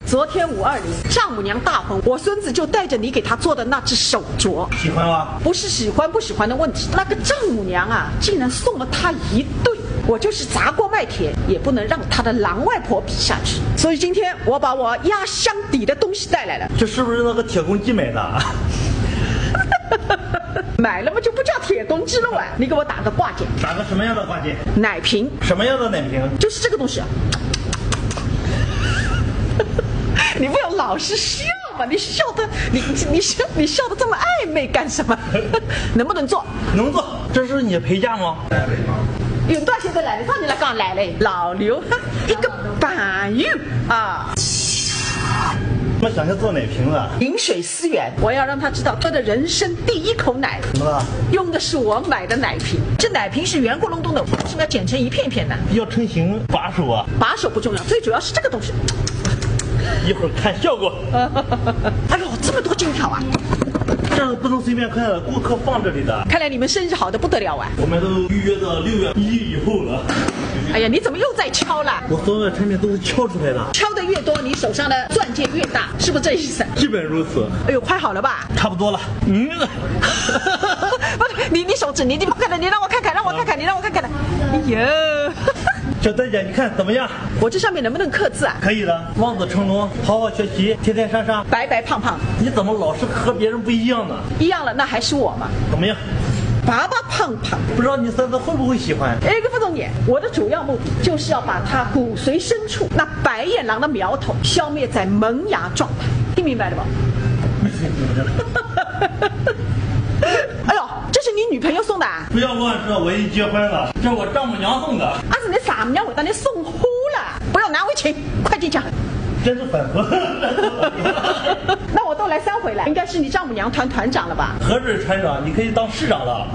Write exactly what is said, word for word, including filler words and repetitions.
昨天五二零，丈母娘大婚，我孙子就带着你给他做的那只手镯。喜欢吗？不是喜欢不喜欢的问题，那个丈母娘啊，竟然送了他一对。我就是砸锅卖铁，也不能让他的狼外婆比下去。所以今天我把我压箱底的东西带来了。这是不是那个铁公鸡买的？买了嘛就不叫铁公鸡了哇！你给我打个挂件。打个什么样的挂件？奶瓶。什么样的奶瓶？就是这个东西啊。你不要老是笑嘛，你笑的，你你你笑你笑的这么暧昧干什么？能不能做？能做。这是你的陪嫁吗？用多少钱的来的？上你来讲来嘞，老刘一个朋友啊。我想要做奶瓶了。饮水思源，我要让他知道他的人生第一口奶。怎么了？用的是我买的奶瓶，这奶瓶是圆咕隆咚的，为什么要剪成一片片呢？要成型把手啊。把手不重要，最主要是这个东西。一会儿看效果。哎呦，这么多金条啊！这不能随便看，顾客放这里的。看来你们生意好的不得了啊。我们都预约到六月一以后了。哎呀，你怎么又在敲了？我所有的产品都是敲出来的。敲的越多，你手上的钻戒越大，是不是这意思？基本如此。哎呦，快好了吧？差不多了。嗯。不是，你你手指，你你不可能，你让我看看，让我看看，你让我看看的。哎呦。小玳姐，你看怎么样？我这上面能不能刻字啊？可以的，望子成龙，好好学习，天天上上。白白胖胖。你怎么老是和别人不一样呢？一样了，那还是我吗？怎么样？白白胖胖。不知道你孙子会不会喜欢？哎，搿勿重要，我的主要目的就是要把他骨髓深处那白眼狼的苗头消灭在萌芽状态，听明白了吗？哎呦，这是你女朋友送的啊？不要乱说，我已经结婚了，这是我丈母娘送的。啊，是你丈母娘会得你送花了？不要难为情，快进去。真是反复。那我都来三回了，应该是你丈母娘团团长了吧？何止团长，你可以当市长了。